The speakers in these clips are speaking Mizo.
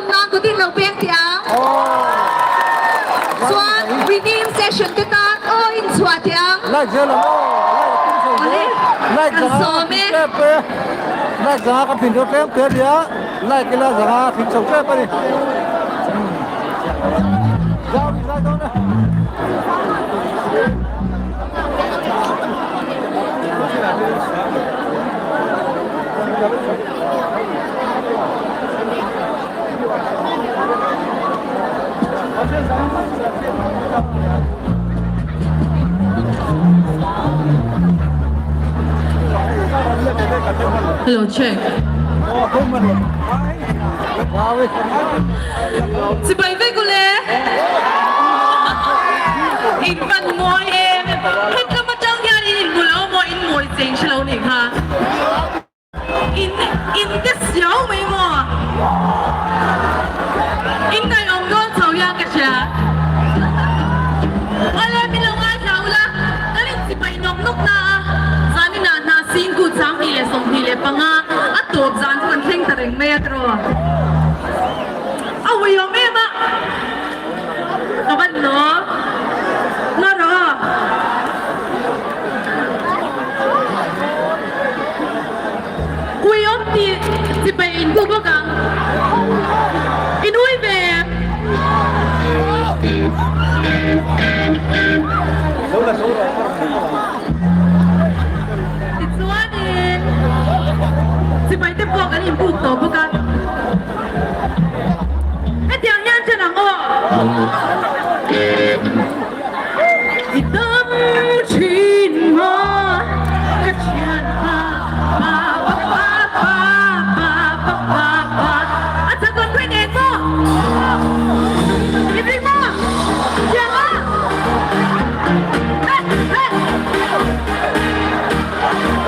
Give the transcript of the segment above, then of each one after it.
lawm nan kut in lo peng teh ang. Chuan redeem session te tan aw in chhuah teh ang. Awle kan sawm e. Hello check. Chibai vek ule. In van mawi em. Hetlama tang hian in inhmu lo maw in mawi cheng hre lo nih kha. In in te siau mai maw? In ngaihawm dawn chho hian ka hria. Awle min lo ngaithla ula, kan in chipai nawk nawk na a, zaninah hna singku 2025 a tawp zan chu kan thleng ta reng mai a tiraw. A uiawm em a, ka van lawm. Na rawh. Ui awm tih chibai in bu bawk ang. In ui ve em? Tichuanin chibai te pawh kan inbuk tawh bawk a. Hetiang hian chen ang aw. I dam thin maw ka thian pa pa pa pa pa pa pa pa pa a chak rawn phei nen maw i ring maw thiam a he he peng ang.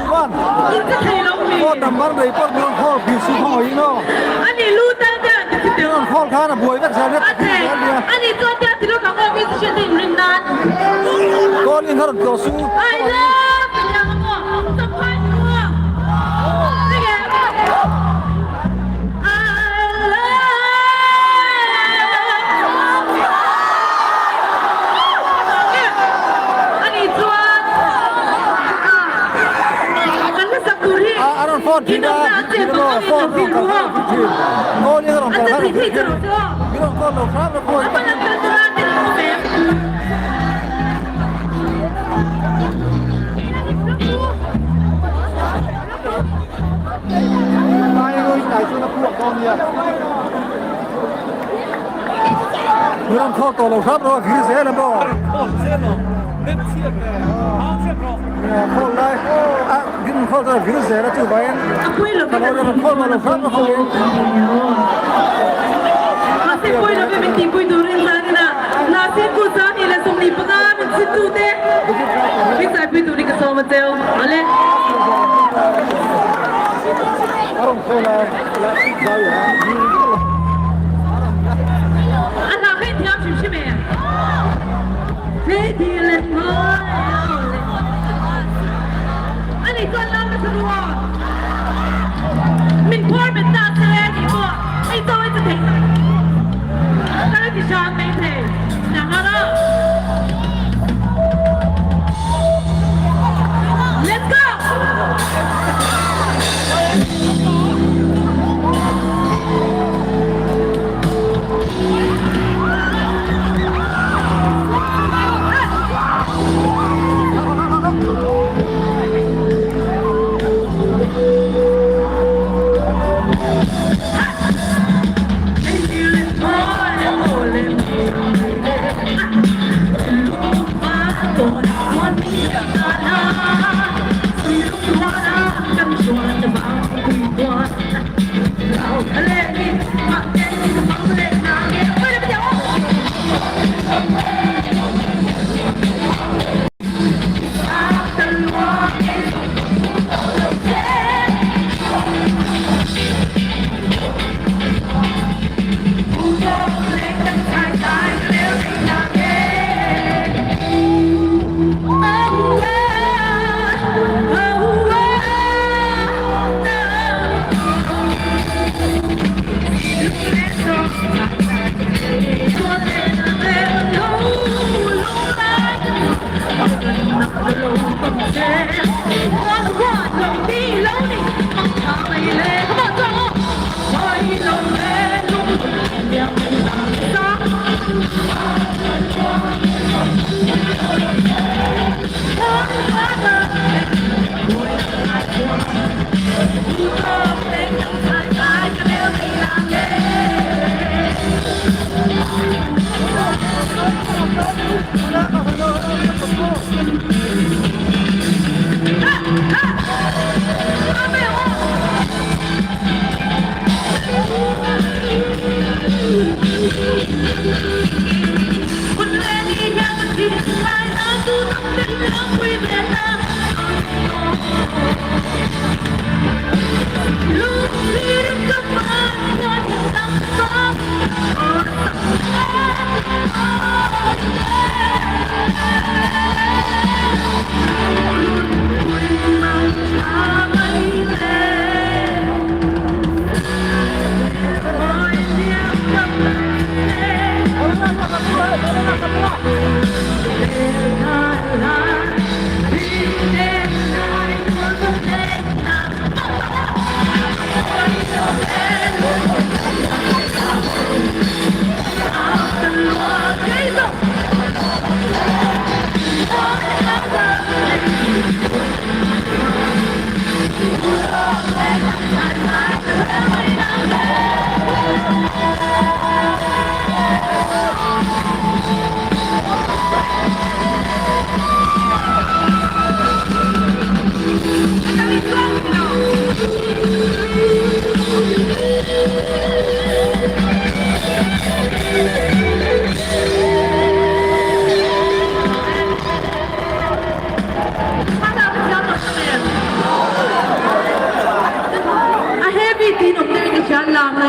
chuan phone number nei pawh min rawn call phi su khaw hi maw min rawn call khan a buai vek zel nia ka thil zel nia call in a rawn tlawh su khaw hi. A rawn phone thin a, thin a phone rawn kal kha a thin. Call in a rawn kal kha a thin. Min rawn call lo hram a phone. Mi rawn khawk tawh lo hram rawh a vir zel a maw? Khawl lai a din khawl chuan a vir zel a chuvangin ka lo rawn khawl tawh lo hram rawh khawiin. A rawn khawl a zai a vir zel a. Let's go!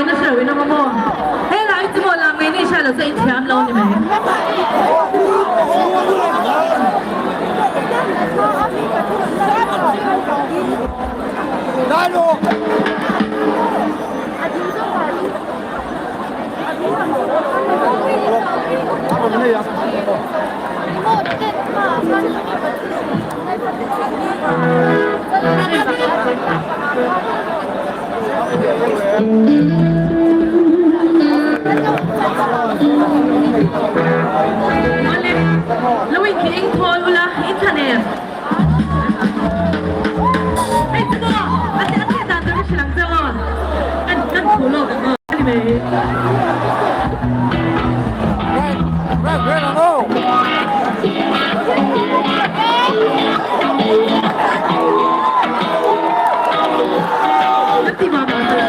ngaihna hre lo in awm a maw? He lai chu maw lam ngei ni hria lo chu a inthiam lo a ni mai. Awle, lo in eng thawl ula i thlan em? Hei chu maw, a a theh dan tur ka hre lang chauh aw, kan kan thu lawk ang aw a ni mai. Kan ti mah mah chu.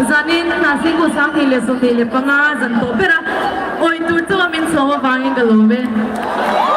Zanin. thla Single 2025 zan tawh ber a, awih tur chunga min sawm avangin ka lawm e.